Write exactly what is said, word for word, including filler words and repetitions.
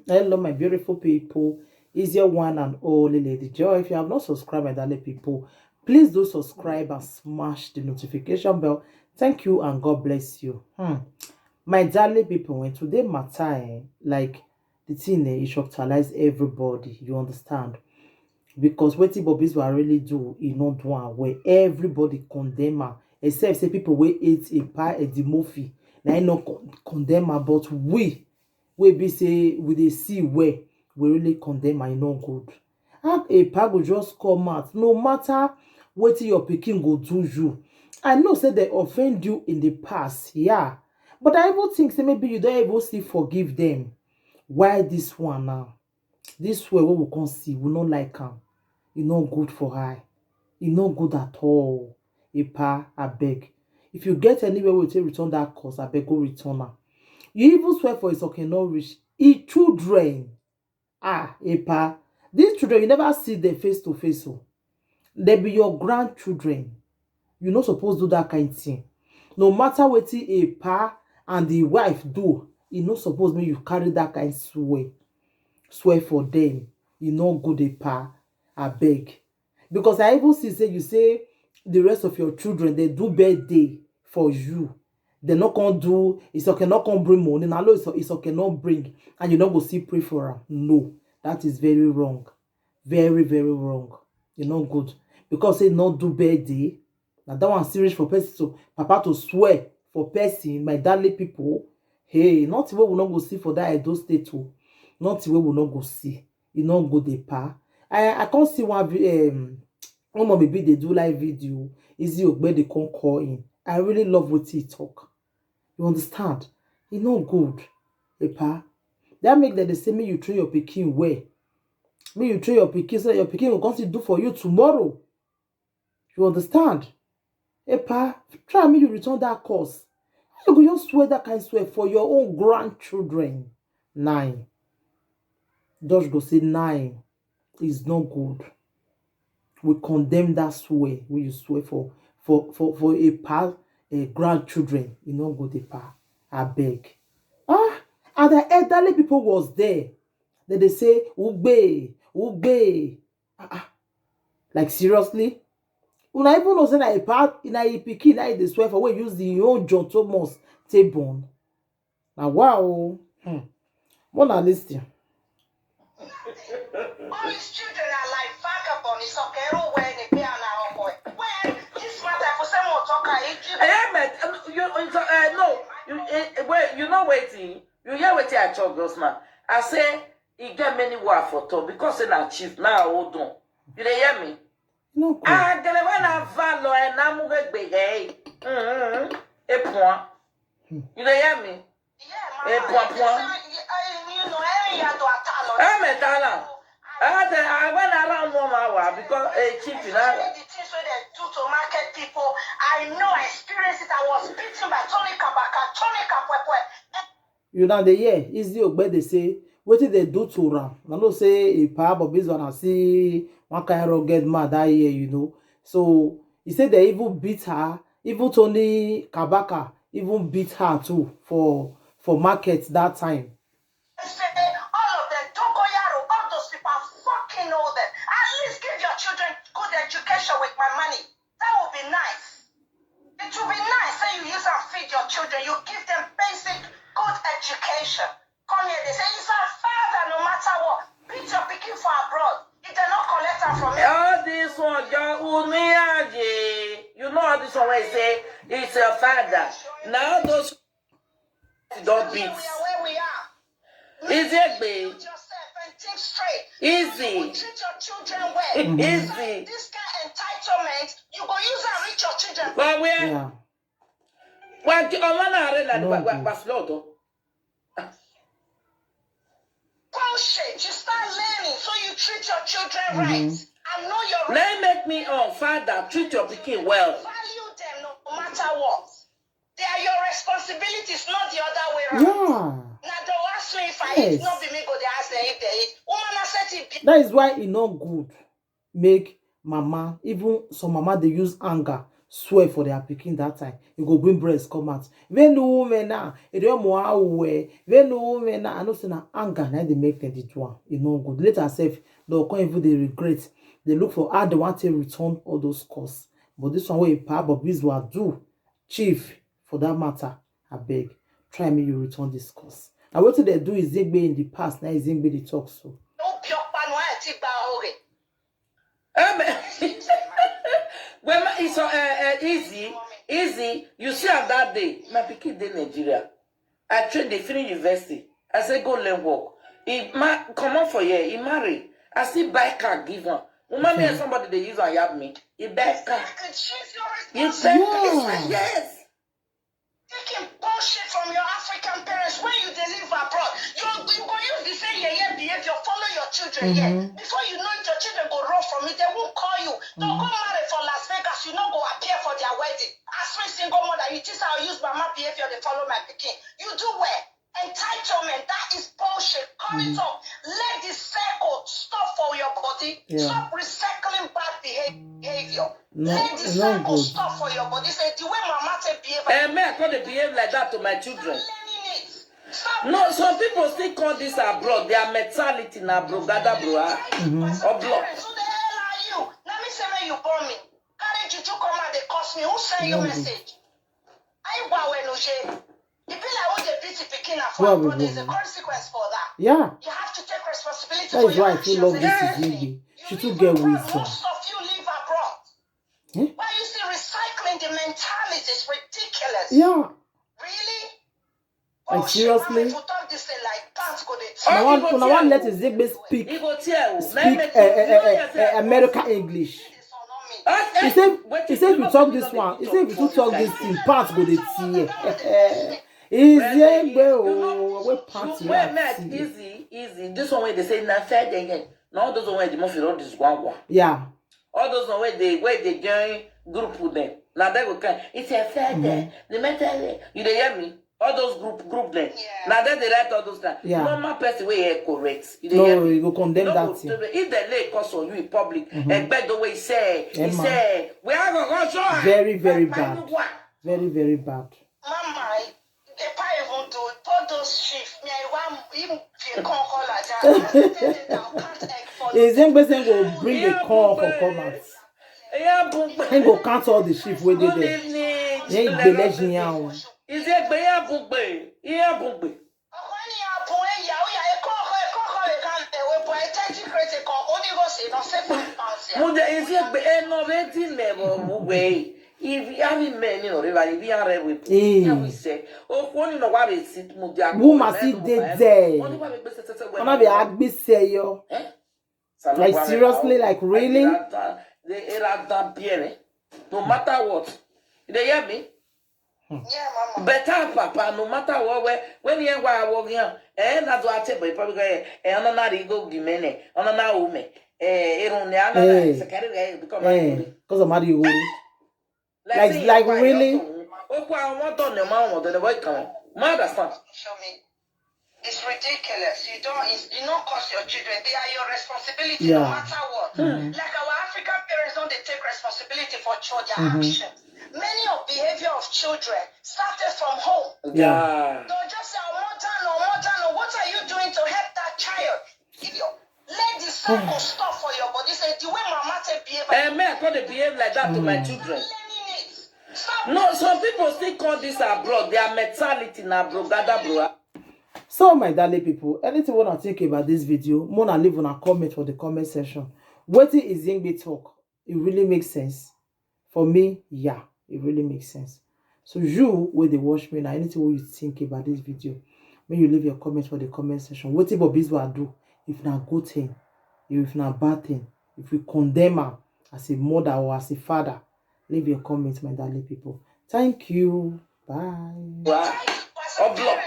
Hello, my beautiful people. Is your one and only Lady Joy. If you have not subscribed, my darling people, please do subscribe and smash the notification bell. Thank you and God bless you. Hmm. My darling people, when today matter, eh, like, the thing, eh, it shocktalize everybody. You understand? Because wetin Bobizwa really do, he not do am well. Everybody condemn am, except say people wey hate Epa Edimofi, na him no con- condemn am. But we, we be say we dey see where we really condemn am, e no good. How Epa go just come out, no matter wetin your pikin go do you? I know say they offend you in the past, yeah, but I even think say maybe you don't even still forgive them. Why this one now? This way wey we come see, we no like am. E no good for eye. E no good at all. Epa, abeg. If you get anywhere wey you take return that curse, abeg go return am. You even swear for Isoke no reach. E children. Ah, Epa. These children, you never see them face to face. Oh. They be your grandchildren. You no suppose do that kind thing. No matter wetin Epa and the wife do, e no suppose make you carry that kind swear. Swear for them. E no good, Epa. Abeg. Because I even see say you say the rest of your children, they do birthday for you. They not come do, Isoke not come bring money. Now, Isoke not bring, and you not go see pray for her. No, that is very wrong. Very, very wrong. E no good. Because say not do birthday. Now that one serious for person. So papa to swear for person, my darling people. Hey, not where we not go see for that Edo State. Oh. Not where we not go see. E no good, Epa. I, I can't see one vi- um one of maybe they do live video. Is he Ogbe they can't call in? I really love what he talk. You understand? E no good, Epa. That make that they say me you train your pikin well. Me you train your pikin so that your pikin will come to do for you tomorrow. You understand? Epa, try me you return that curse. How you go just swear that kind swear for your own grandchildren? Nine. Just go say nine is not good. We condemn that swear wey you swear for for for for Epa, eh, grandchildren. E no good, Epa. Abeg. Ah, and the elderly people was there. Then they say, "Ugbe, Ugbe." Ah, ah. Like, seriously? Una even know say na Epa, na e pikin, na e dey swear for, wey use the own John Thomas take born. Na wow. Hmm. Mona listen. All his children are like vagabond. It's okay, where they pay an hour boy. Well, this matter for someone talk, I you Hey, man, um, you, you, uh, no, you, uh, wait, you know wetin? You hear wetin I talk just now? I say, e get many words for talk because say na chief, now hold on. You dey hear me? No good. Ah, gele when I valor and I'm gonna be gay. Mm-hmm. A point. You dey hear me? Yeah, mama. Eh, pwa, pwa. Eh, me, tala. I had a, I went around one hour because a chief in Especially the things wey dem do to market people. I know, I experienced it. I was beaten by Tony Kabaka, Tony Kapwepwe. You now dey hear Izzy Ogbe dey say wetin they do to am. I know say Epa Bobizwa na see one kind rugged man that year, you know. So he said they even beat her, even Tony Kabaka even beat her too for for market that time. Say all of them, Togoyaro, all those people, I fucking know them. At least give your children good education with my money. That would be nice. It would be nice say you use and feed your children. You give them basic good education. Come here, they say he's a father no matter what. Beat your pikin for abroad. If they not collect am from you. All this one, your Uniaje. You know all this one where he say it's your father. Now those don't beat. We are where we are. Easy, Egbe. Yourself and think straight. Easy. You treat your children well. Easy. This kind of entitlement, you go use and reach your children. But where? Yeah. Well, the Olana Arena, No the good. Basilotto. Bullshit. You start learning, so you treat your children right. I know your Let make me on, father, treat your pikin well. Value them no matter what. They are your responsibilities, not the other way around. Yeah. Now don't ask me if I Yes. eat, not be me go they ask them if they eat. Woman, I said it. That is why e no good make mama, even some mama they use anger swear for their pikin that time, e go bring breast come out. Venu women now, e dey more awe. Venu women now, I know say na anger na dey make dem dey do am. E no good. Later sef, dem come even dey regret. Dey look for how dem wan take return all those calls. But this one wey Pa Bobizwa do, chief, for that matter, abeg, try make you return this calls. Na wetin dem do Izegbe in the past, na Izegbe dey talk so. Ó bí ọ̀pá nu ẹ̀ ti gba oore. Amen. Well, it's uh, uh, uh, easy, easy. You see, on that day, my pikin dey Nigeria. I train, dey finish university. I say go learn work. He ma comot for here. He marry. I still buy car give am. Woman, me and somebody dey use and yab me. He buy car. Like a she's your You responsibility. buy car. Yes. Taking bullshit from your African parents when you dey live abroad. You, you go use the same yeye behavior, follow your children here. Before you know it, your children go run from it. They won't call you. Don't go marry for Las Vegas. You no go appear for their wedding. As a single mother, you think I'll use mama behavior to follow my pikin. You do well. Entitlement, that is bullshit. Cut it off. Let the circle stop for your body. Yeah. Stop recycling bad behavior. No, Let the e no circle good. Stop for your body. Say the way mama take behave. And me, I come dey behave like that to my children. Learning it. Stop. No, some people still call this abroad. Their mentality na brogada broa. Or block. Parents, who the hell are you? Let me say where you born me. Carry juju come out, they curse me. Who send you No, message? I wa when you say. If you like who they beat the pikin na for Well, abroad, there's a well, consequence for that. Yeah. You have to take responsibility That for is your why I feel actions. love this Exactly. Izegbe. You She too live get abroad, wisdom. Most of you live abroad. Eh? Why you see recycling the mentality is ridiculous. Yeah. Really? Like, Oh, seriously? If you talk this thing like pants go dey Oh, Una wan, Igbo una wan tell let you. Izegbe speak, Igbo tell you. speak uh, uh, uh, uh, American English. Us, He eh, say, wetin he say if you no talk be this no one, be he say if you talk talk for this this thing, guy. pants go dey tear. Izegbe o, wey pants Well, you make tear. Easy, easy. This one wey they say na fair dem get. Na all those one wey the mafia don this one one. Yeah. All those one wey dey, wey dey join group with them. Na dem go come. It's a fair dem. The matter wey you dey hear me? All those group, group dem. Yeah. Na dem dey write all those things. Yeah. Normal person wey hear correct. You dey hear No, me? you go condemn No that go thing. tell me. If dem lay curse on you in public, egbe the way he say, he Emma. Say, we have a rush on. Very, very My bad. new one. Very, very bad. Mama, I, the pa even do it. Put those shift. Me, I want him to come call like that. I say, tell them that I can't egg for Izegbe say go bring a call for comment. Eya bugbe. He go count all the shift wey dey Good there. evening. Then he go let you out. Izegbe, eya bugbe. Eya bugbe. Ọkọ ni a bun e ya o ya e kọkọ e kọkọ e kan e we bo e thirty crazy kan o ni go se no se five pounds ya. Mo de Izegbe e no be di me bo mo we. If any men, you know, river, if you are we. Eh. Yeah, we say. O ko ni no wa be sit mo de. Woman still dey there. Ona be agbise yo. Like, seriously, like, really? They era dan piere. No matter what. You dey hear me? Yeah, mama. Better papa, no matter what, when, when you are working, eh, that's what I tell you, probably, eh, eh, on another go be men, eh, on another woman, eh, eh, on the other, Eh. Secretary, eh, become Eh, because of Mario. Like, see, like, why really? You don't, oh, why I want to know, my own, the boy come. Ma understand? Show me. It's ridiculous. You don't. It's, you don't cause your children. They are your responsibility no Yeah. Matter what. Like our African parents, don't they take responsibility for children their actions? Many of behavior of children started from home. Yeah. They'll just say, "Oh, mother, no, mother, no. What are you doing to help that child?" Idiot. Let the cycle stop for your body. Say the way mama take behave. Eh, me, I can't behave like that to my children. Learning it. Stop. No, some people still call this abroad. Their mentality na brogada broa. So, my darling people, anything you wanna think about this video, mona leave una comment for the comment section. Wetin Izegbe talk, it really makes sense. For me, yeah, it really makes sense. So you, where they watch me now, anything what you think about this video, may you leave your comment for the comment section. Wetin Bobizwa do, if na good thing, if na bad thing, if we condemn her as a mother or as a father, leave your comments, my darling people. Thank you. Bye. Wow. Or block.